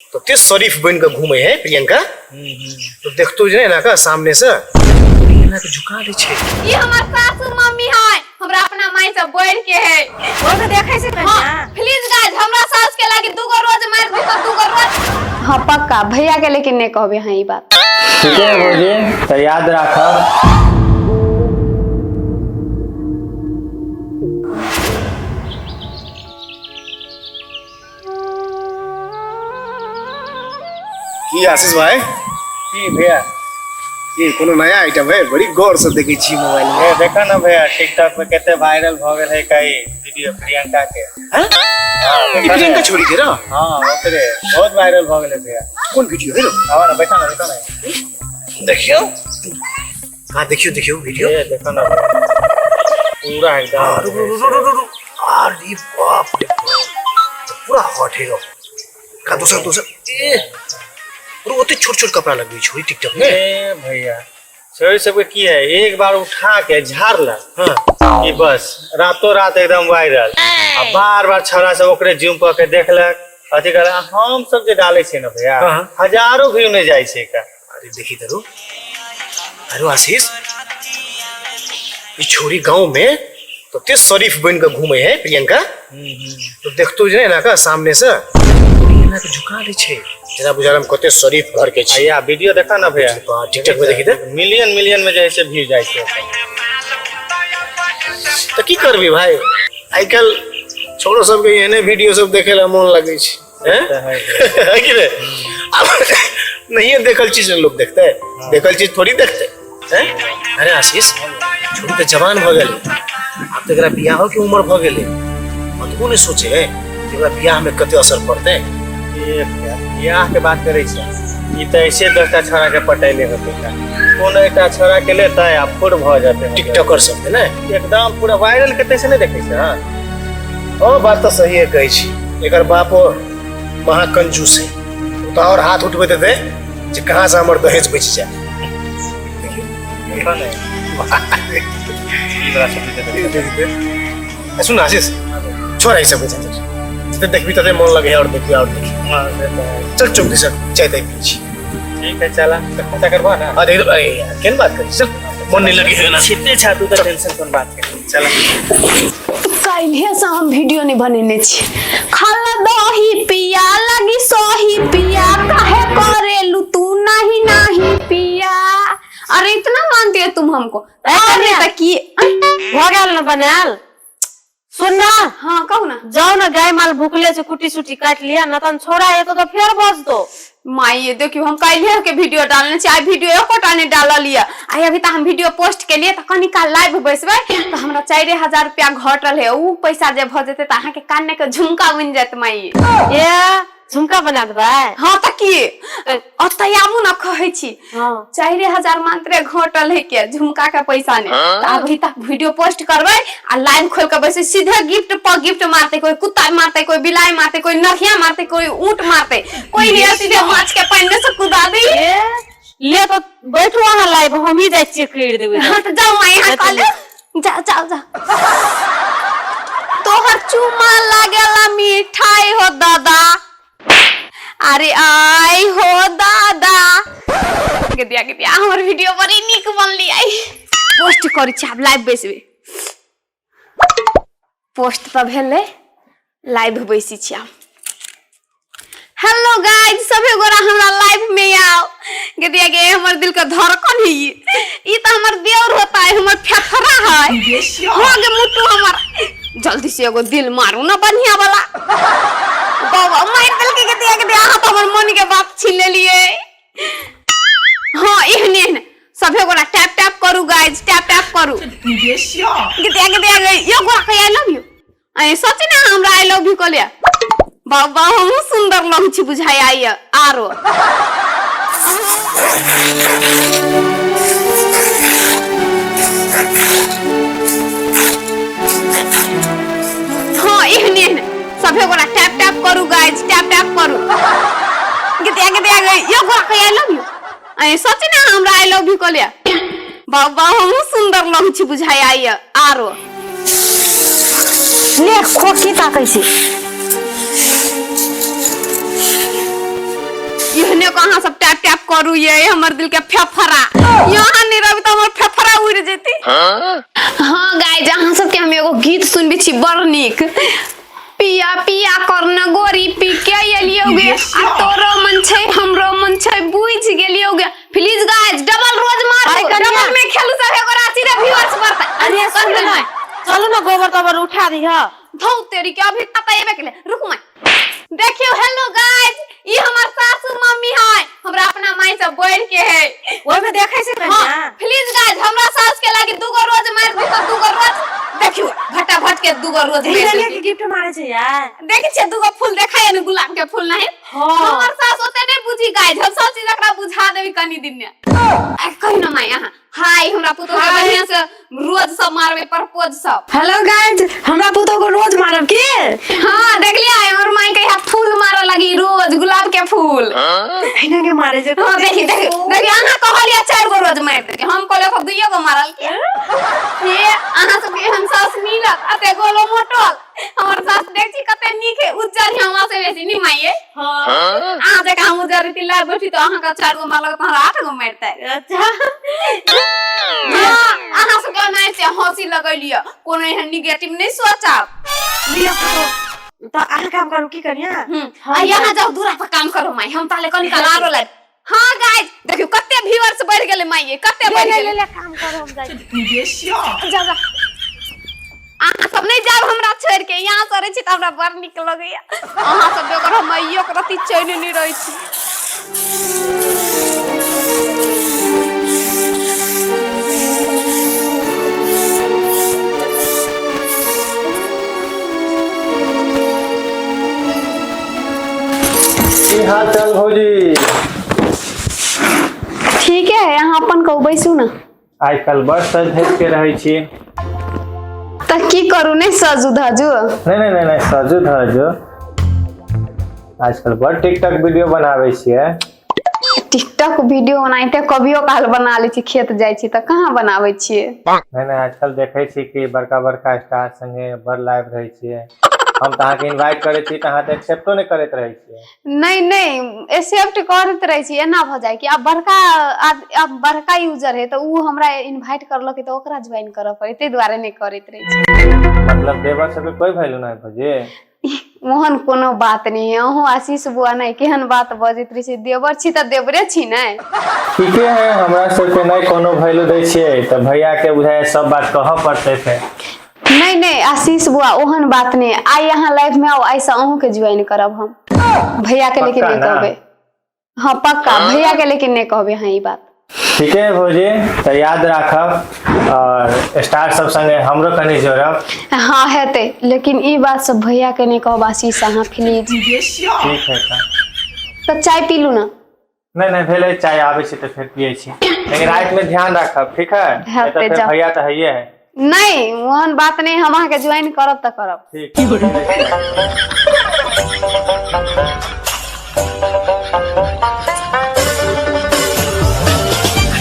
तो ते शरीफ बन के घूमे है प्रियंका। तो देखतो जे ना का सामने से एना के झुका ले छै। ई हमर सासू मम्मी है, हमरा अपना माई से बढ़ के है। ओ तो देखै छै कन्या। हाँ, प्लीज गाइस हमरा सास के लागी दूगो रोज मार दू तो दूगो रोज। हाँ पक्का भैया के, लेकिन नहीं कहबे हाँ ई बात। ठीक है भौजी, तो याद राखब। की आशीष भाई? की भैया? की कोनो नया आइटम है? बड़ी गौर से देखै छी मोबाइल में। ए देखा ना भैया, टिकटॉक पे कते वायरल भ गेल है कई वीडियो प्रियंका के। हैं? हाँ, ई प्रियंका छोड़ी के ना? हाँ ओकरे बहुत वायरल भ गेल है भैया। कोन वीडियो है रो? आवा ना, बैठा ना, बैठा ना। देखियो। हाँ देखियो देखियो वीडियो। ए देखो ना भैया, पूरा एकदम। रुक रुक रुक रुक रुक। अरे बाप रे बाप, पूरा हॉट है रो। का दोसर दोसर ए और ओते छोट छोट कपड़ा लगबै छोड़ी टिकटॉक में। ए भैया छोड़ी सबके की है, एक बार उठा के झाड़ ला। हाँ। कि बस रातों रात एकदम वायरल। आ बार बार छौड़ा सब ओकरे जूम कऽ के देखलक अथी कर। हम सब जे डालै छियै ने भैया, हाँ। हजारों व्यू नहि जाइ छै का। अरे देखी तरू, अरे आशीष ई छोरी गांव में तो ते शरीफ बन के घूमे है प्रियंका। तो देखतो जे ना का सामने से एना के झुका ले छै, जेना बुझाल हम कते शरीफ घर के छी। या वीडियो देखा ना भैया, टिकटॉक में देखी त मिलियन मिलियन में जे छै व्यू जाइ छै। तो की करबी भाई, आइ काल्हि छोरो सबके एहने वीडियो सब देखे ला मन लगै छै। हैं? है कि नहीं? अब नहीं देखल चीज लोग देखते हैं, देखल चीज थोड़ी देखते हैं। अरे आशीष छोरी तो जवान भ गेलै, आब तऽ एकरा बियाहो के उम्र भ गेलै, अतबो नहि सोचे है कि एकरा बियाह में कते असर पड़तै। ए भैया, बियाह के बात करै छै, ई तऽ ऐसे 10टा छोड़ा के पटैले होतै, कोनो एकटा छोड़ा के लेतै आ फुर भऽ जेतै। टिकटॉकर सब के ने एकदम पूरा वायरल के तैसे नहि देखै छै। हाँ ओ बात तऽ सही है कहै छी, एकर बापो महा कंजूस है, ओ तऽ और हाथ उठबैत हेतै जे कहाँ से हमर दहेज बचि जाए। देखो ने। ई बड़ा सब देखो। सुन आशीष, छोड़ ऐसा कुछ जितने देखबी तते मन लगे और देखबी और देखी। हाँ, से तो है। चल चौक दिस चाय ताय पी छी। ठीक है चला, तो खर्चा करबा ना। हाँ देख, अरे यार केन बात करी, चल मन नहीं लगे है ना। छिपते छा तू तो टेंशन कोन बात के। चला काल्हे से हम वीडियो नहीं बनेने छी। खाला दही पिया लगी सही पिया, काहे करेलू तू नहीं नहीं पिया। अरे इतना मानती है तुम हमको? अरे त की भ गेल ना बनाल? सुन ना। हाँ कहू ना। जाओ ना गाय माल भूखले से कुटी सुटी काट लिया ना, तन छोड़ा है तो फिर बस दो। माई ये देखियो हम काल्हे के वीडियो डालने छी, आइ वीडियो एकोटा नहीं डालल ये। आइ अभी तक हम वीडियो पोस्ट के लिए त कनी काल लाइव बैसबै त हमरा 4000 रुपया घटल है, उ पैसा जे भ जेतै त अहाँ के कान के झुमका बनि जायत माई। ए झुमका बना देबै? हाँ त की ओतय आबू ना कहै छी। हाँ। 4000 मात्रे घटल है के झुमका के पैसा ने, त अभी तक वीडियो पोस्ट करबै आ लाइव खोल के बैसे सीधे गिफ्ट पर गिफ्ट मारते, कोई कुत्ता मारते, कोई बिलाई मारते, कोई नरिया मारते, कोई ऊंट मारते, कोई नहीं सीधे माछ के पानी में से कुदा दे। ए ले तो बैठू अहाँ लाइव, हम ही जाइ छियै करि देबै। हाँ तो जाओ माई यहाँ कॉलेज जाओ जाओ जाओ। तोहर चुमा लागेला मिठाई हो दादा, अरे आई हो दादा। गदिया गदिया हमर वीडियो बड़ी नीक बनली, आई पोस्ट करै छी, आब लाइव बैसबै। पोस्ट तऽ भेलै, लाइव बैसै छी आब। हेलो गाइस, सभे गोरा हमरा लाइव में आओ। गदिया गे हमर दिल के धड़कन है, ई त हमर देवर होता है, हमर फेफड़ा है। हो गे मुट्टू हमर, जल्दी से एगो दिल मारू ना बढ़िया वाला। बाबा मार दिल के गदिया गदिया, अहाँ तो हमर मन के बात छीन लेलिए। हाँ एहने एहने सभे गोरा टैप टैप करू गाइस, टैप टैप करू। गदिया गदिया गे यो गोरा के I love you. अरे सच ना हमरा I love you कहलिया। बाबा हमहूँ सुंदर लग छी बुझाइ आइ आरो। हाँ एहने एहने सभे गोरा टैप टैप करू गाइस, टैप टैप करू। गदिया गदिया गे यो गोरा के I love you. अरे सच ना हमरा I love you कहलिया। बाबा हमहूँ सुंदर लग छी बुझाइ आइ आरो। ले खोखी ताकै छी। एहने को अहाँ सब टैप टैप करू ये हमर दिल के फेफड़ा यहाँ नहीं रहबी तऽ हमर फेफड़ा उड़ि जेतै। हाँ गाइज, अहाँ सबके हम एगो गीत सुनबै छी बड़ नीक। पिया पिया करना गोरी पी के एलियो गे, आ तोरो मन छै हमरो मन छै बुझि गेलियो गे। प्लीज गाइज डबल रोज मारू, अरे कनिया। डबल में खेलू सब एगो राशि रे व्यूअर्स बढ़ता। अरे सुन कथी ना, चलू ना गोबर तोबर उठा दीह। धौ तेरी के अभी पता एबे के ले, रुक मैं देखियो। हेलो गाइज, ई हमर सासू मम्मी है, हमरा अपना माई से बढ़ के है। ओहिमे देखै छै कनिया। हाँ, प्लीज गाइज हमरा सास के लागी दूगो रोज मार दू तो दूगो रोज देखियो फटाफट के दूगो रोज ई मार लड़िया देती। के गिफ्ट मारे छै यार। देखै छियै दूगो फूल देखाइए ने, गुलाब के फूल नहीं? हाँ। हमर सास ओते नहीं बुझी गाइज, हम सब चीज एकरा बुझा देबी कनी दिन में। आ, कही ना माई अहाँ हाय, हमरा पुतोह के बढ़िया से रोज सब मारबे प्रपोज सब। हेलो गाइज, हमरा पुतोह को रोज मारब के? हाँ देखलियै, हमर माई के यहाँ फूल मारऽ लगी रोज गुलाब के फूल। एना के मारे छै। हाँ देखी देखी देखी, अहाँ कहलियै 4 गो रोज मारि देलकै, हम कहलियै ओकर 2 गो मारल के। हे अहाँ सबके एहन सास मिलत अते गोलो मोटल? हमर सास देख छी कते नीक है, उज्जर है हमरा से बेसी नी माइये। हाँ। अहाँ जकाँ हम उज्जर रहती लाल बैठी तो अहाँ के 4 गो मारलक तऽ हमरा 8 गो मारितै। अच्छा। हाँ, अहाँ सबके ओनाहिते हँसी लगेलियै, कोनो एहन निगेटिव नहि सोचब। लिअ पुतोह, तऽ अहाँ काम करू की कनिया? आ यहाँ जाओ दूरा पर काम करो माई, हम ताले कनी काल आरो लाइव। हाँ गाइस देखियो कते व्यूअर्स बढ़ गेले माई, कते बढ़ ले गेले। ले ले, काम करू हम जाइ छी। जा जा, अहाँ सब नहीं जाब हमरा छोड़ के, यहाँ से रहै छी तऽ हमरा बड़ नीक लगैया। अहाँ सब बेगर हम आइयो के रति चैन नहीं रहै छी। की हाल चाल भौजी? ठीक है, यहाँ अपन कहू, बैसू ना। आइ काल्हि बड़ सज धज के रहै छी। तऽ की करू, नहीं सजू धजू? नहीं नहीं नहीं नहीं, सजू धजू। आजकल बड़ टिकटॉक वीडियो बनाबै छियै। टिकटॉक वीडियो ओनाहिते कभियो काल बना लै छी, खेत जाइ छी तऽ कहाँ बनाबै छियै। नहीं नहीं, आजकल देखै छी कि बड़का बड़का स्टार संगे बड़ लाइव रहै छियै। हम तऽ अहाँके इनवाइट करै छी तऽ अहाँ तऽ एक्सेप्टो नहि करैत रहै छियै। नहीं नहीं, एक्सेप्ट करैत रहै छी। एना भऽ जाइ कि आब बड़का आब बड़का यूजर है तऽ उ हमरा इनवाइट करलकै तऽ ओकरा ज्वाइन करऽ पड़ै, ताहि दुआरे नहि करैत रहै छी। मतलब देवर सबके कोई वैल्यू नहीं भौजी? ओहन कोनो बात नहीं है। अहूँ आशीष बुआ नहीं केहन बात बजैत रहै छी, देवर छी तऽ देवरे छी ने। ठीके है, हमरा सबके नहीं कोनो वैल्यू दै छियै तऽ भैया के बुझाय सब बात कहऽ पड़तै फेर। नहीं नहीं आशीष बुआ, ओहन बात नहीं। आइ अहाँ लाइव में आओ, आइ से अहूँ के ज्वाइन करब हम। भैया के लेकिन पक्का नहीं ना? कहबै। हाँ पक्का, भैया के लेकिन नहीं कहबै हाँ ई बात। ठीके है भौजी, तऽ याद राखब और स्टार सब संगे हमरो कनि जोड़ब। हाँ हेतै, लेकिन ई बात सब भैया के नहीं कहब आशीष अहाँ प्लीज। ठीक है तऽ। तऽ चाय पीलू ना? नहीं नहीं, भेलै चाय, आबै छी तऽ फेर पियै छी, लेकिन राति में ध्यान राखब, ठीक है? नहीं तऽ हेतै, फेर जाउ। भैया तऽ हैये है। नहीं ओहन बात नहीं, हम अहाँके ज्वाइन करब तऽ करब। ठीक है।